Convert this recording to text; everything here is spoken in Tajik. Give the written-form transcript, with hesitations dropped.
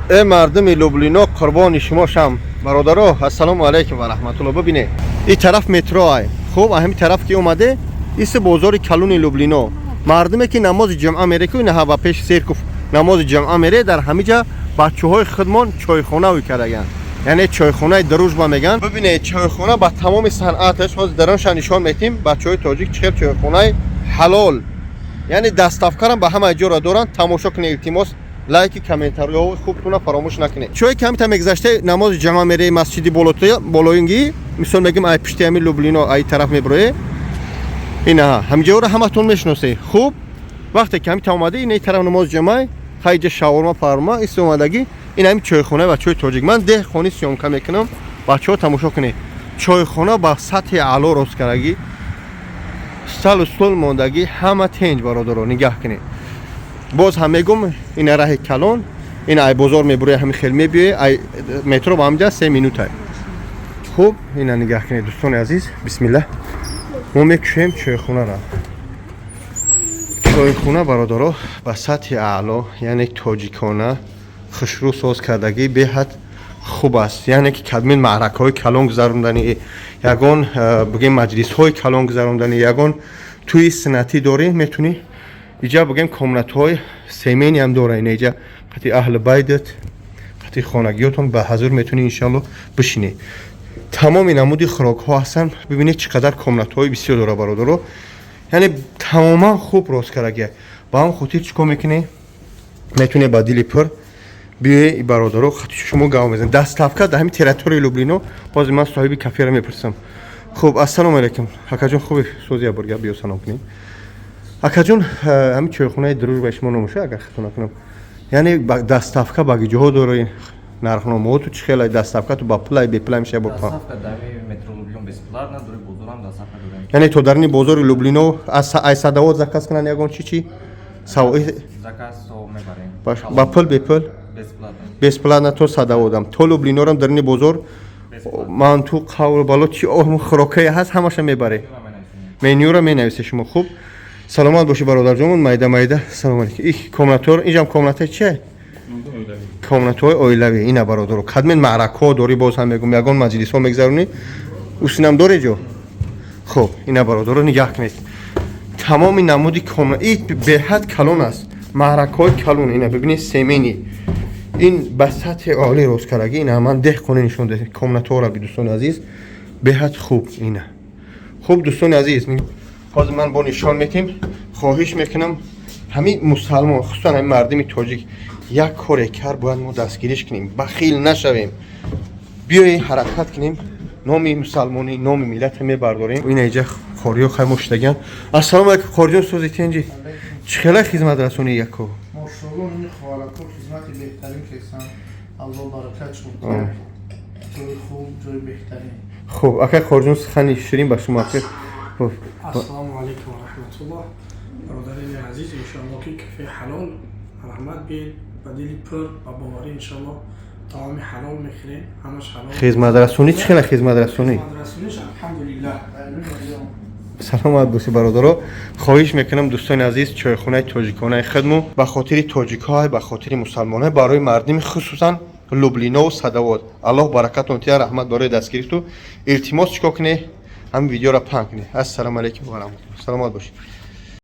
Э, мардуми Люблино, қурбони шумо шам. Бародаро, ассалому алайкум ва раҳматулло. Бибине, ин тараф метро ай. Хуб, ҳамин тараф ки омаде, иси бозори калони Люблино. Мардуме ки намози ҷумъа мере, ку инаҳа ба пеши церковь намози ҷумъа мере, дар ҳамиҷа бачаҳои худмон чойхона ӯй кардаганд, яъне чойхонаи Дружба меган. Бибинед, чойхона ба тамоми санъаташ. Ҳозир даронша нишон метим. Бачаҳои тоҷик чӣ хел чойхонаи ҳалол, яъне доставкарам ба ҳамаи ҷоро доранд. Тамошо кунед, илтимос, лайки, комментариҳои хубтуна фаромӯш накунед. Чое камита мегузашта, намози ҷамъа мере, масҷиди болоингӣ, мисол мегим, ай пишти ҳами Люблино, ай тараф меброe, инаҳа ҳамиҷаро ҳаматон мешиносе. Хуб, вақте ки ҳамита омадӣ, ин тараф намози ҷамъа, хайҷа шаурма парма ист омадагӣ. Ин ҳами чойхонаи бачаҳои тоҷик. Ман деҳқони съёмка мекунам, бачаҳо, тамошо кунед. Чойхона ба сатҳи аъло рост кардагӣ, столу стол мондагӣ, ҳама тенҷ. Бародаро, нигаҳ кунед. Боз ҳам мегум, ина раҳи калон, ин ай бозор мебурои, ҳами хел мебиёи, ай метро ба ҳамҷа 3 минута. Хуб, ина нигаҳ кунед, дӯстони азиз. Бисмиллаҳ, мо мекушем чойхонара. Чойхона, бародаро, ба сатҳи аъло, яъне тоҷикона хушрӯ соз кардагӣ, беҳад хуб аст. Яъне ки кадмин маъракаҳои калон гузарондани, ягон бигем, маҷлисҳои калон гузарондани, ягон тӯи суннатӣ дорӣ, метунӣ иҷа, бигем, комнатҳои семейный ҳам дора. Ина иҷа қати аҳли байдат, қати хонагиётон ба ҳазур метунӣ, иншалло, бишинӣ. Тамоми намуди хӯрокҳо ҳастанд. Бибинед, чӣ қадар комнатҳои бисёр дора, бародаро, яъне тамоман хуб рост кардагия. Ба ҳам хотир чӣ кор мекунӣ? Метунед ба дили пур биёе, бародаро, шумо гав мезанед. Доставка дар ҳамин территорияи Люблино. Ҳозир ман соҳиби каферо мепурсам. Хуб, ассалому алайкум, акаҷон, хуби, сози яборга биё, салом кунем. Акаҷон, ҳамин чойхонаи Дружба шумо номоша, агар хато накунам, яъне доставка ба ҷоҳо доред? Нархномаҳоту чӣ хелай? Доставкату ба пулай, бепулай меша бо? Доставка дами метро Люблино бесплатно, дури бозорам доставка дорем. Яъне то дарни бозори Люблино аз ай Садовод заказ кунанд ягон чи чи Заказ то мебарем. Ба пул, бепул? Бесплатно. Бесплатно то Садоводам, то Люблинорам, дарни бозор. Бесплатно. Манту, қавр бало, чи хӯрокае ҳаст, ҳамаша мебаред? Менюра менависе шумо. Хуб, саломат бошӣ, бародарҷонмон. Майда майда, салом алейкум. Их комнатҳоро, инҷам комнатаи чие? Комнатҳои оилавӣ. Ина, бародаро, кадмен маъракҳо дорӣ, боз ҳам мегум, ягон маҷлисҳо мегзаронӣ, усинам доре ҷо. Хуб, ина, бародаро, нигаҳ кунед, тамоми намуди комна и беҳад калон аст. Маъракҳои калон, ина бибинед, семейный, ин ба сатҳи олӣ рост кардагӣ. Ина ман деҳқонӣ нишон додем комнатҳоро, би дӯстони азиз, беҳад хуб. Ина, хуб, дӯстони азиз, ҳозир ман бо нишон метим. Хоҳиш мекунам, ҳамин мусалмон, хусусан ҳамин мардуми тоҷик, як коре кард, бояд мо дастгириш кунем, бахил нашавем. Биёем, ҳаракат кунем, номи мусалмонӣ, номи миллата мебардорем. Ина иҷа хориё хай моштаган. Ассалому алайкум, хориҷон, сози, тенҷи? Чӣ хела хизматрасонӣ яко? Мошалло, ин хоҳарако хизмати беҳтарин кесанд. Алло баракатшон. Ҷои хуб, ҷои беҳтарин. Хуб, акай хориҷон, сухани ширин ба шумо, акай. Хуб. Ассалому алайкум ва раҳматуллоҳ, бародарини азиз. Иншоалло, ки кафе ҳалол, раҳмат бед, ба дили пур, ба боварӣ, иншоалло, таоми ҳалол мехӯрем, ҳамаш ҳалол. Хизматрасонӣ чӣ хела, хизматрасонӣ? Хизматрасониш, алҳамдулиллаҳ. Саломат бошӣ, бародаро. Хоҳиш мекунам, дӯстони азиз, чойхонаи тоҷиконаи хидму ба хотири тоҷикҳо, ба хотири мусалмонҳо, барои мардуми хусусан Лублинову Садовод, Аллоҳ баракатон тия. Раҳмат барои дастгириту. Илтимос, чикор кунед? Ҳамин видеоро паҳн кунед. Ассалому алайкум ва раҳматуллоҳ, саломат бошед.